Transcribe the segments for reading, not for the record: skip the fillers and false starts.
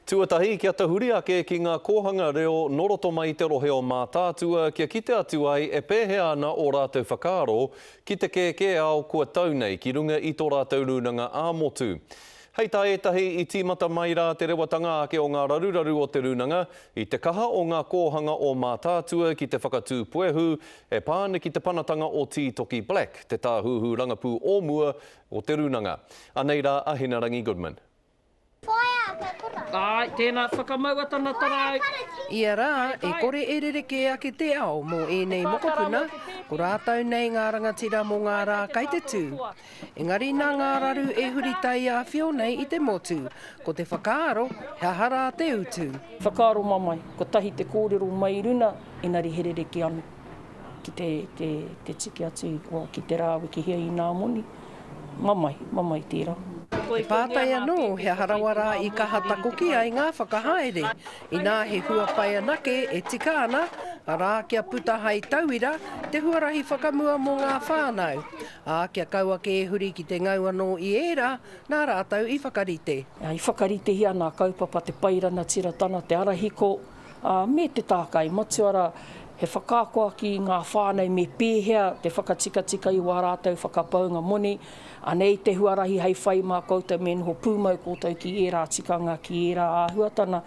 Tuatahi, kia tahuri ake ki ngā kōhanga reo nō roto mai i te rohe o Mātaatua kia kite atu ai e pēhea ana ō rātou whakaaro ki te kēkē ao kua tau nei ki runga i tō rātou rūnanga ā-motu. Hei tā ētahi, i tīmata mai rā te rewatanga ake o ngā raruraru o te rūnanga i te kaha o ngā kōhanga o Mātaatua ki te whakatū puehu e pā ana ki te panatanga o Tītoki Black, te tāhuhu rangapū o mua o te rūnanga. Anei rā a Hinerangi Goodman. Āe, tēnā, whakamaua tana tarau. Ia rā, e kore e rerekē ake te ao mō ēnei mokopuna, ko rātou nei ngā rangatira mō ngā rā kai te tū. Engari nā ngā raru e huri taiāwhio nei i te motu, ko te whakaaro, he aha rā te utu? Whakaaro mamae, kotahi te kōrero mai i runa, engari he rerekē anō ki te, te, te tiki atu, ki te rāwekehia i nā moni. Mamae, mamae tērā. He pātai anō, he aha rawa rā i kaha takoki ai ngā whakahaere? Inā he hua pai anake e tika ana, arā, kia puta hai tauira te huarahi whakamua mō ngā whānau, ā, kia kaua kē huri ki te ngau anō i ērā nā rātou i whakarite. I whakaritehia nā kaupapa te pai ranatiratana, te arahiko, ā, me te tākai matua rā, he whakaako aki i ngā whānau me pēhea te whakatikatika i wā rātou whakapaunga moni, anei te huarahi hei whai mā koutou me noho pūmau koutou ki ērā tikanga, ki ērā āhuatana.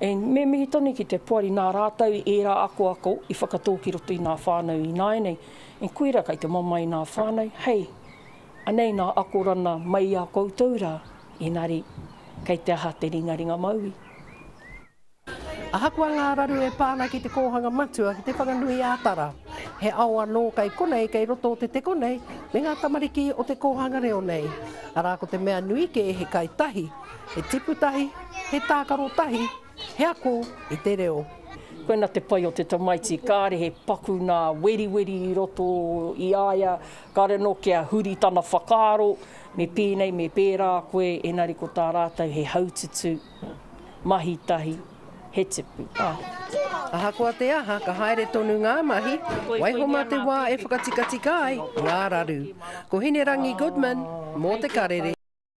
And me mihi tonu ki te poari nā rātou ērā akoako i whakatō ki roto i ngā whānau ināianei. And koirā kei te mamae nā whānau, hei, anei nā akorana mai i a koutou rā, engari kei te aha te ringaringa mauī. Ahakoa ngā raru e pā ana ki te kōhanga matua ki Te Whanganui-ā-Tara, he ao anō kei konei kei roto o te teko nei me ngā tamariki o te kōhanga reo nei. Arā ko te mea nui kē he kai tahi, he tipu tahi, he tākaro tahi, he ako i te reo. Koina te pai o te tamaiti, kāre he paku nā weriweri i roto i a ia, kāre anō kia huri tana whakaaro, me pēnei, me pērā koe, engari ko tā rātou he haututu. Mahi tahi, he tipu. Ahakoa te aha, ka haere tonu ngā mahi, waiho mā te wā e whakatikatika ai ngā raru. Ko Hinerangi Goodman, mō Te Karere.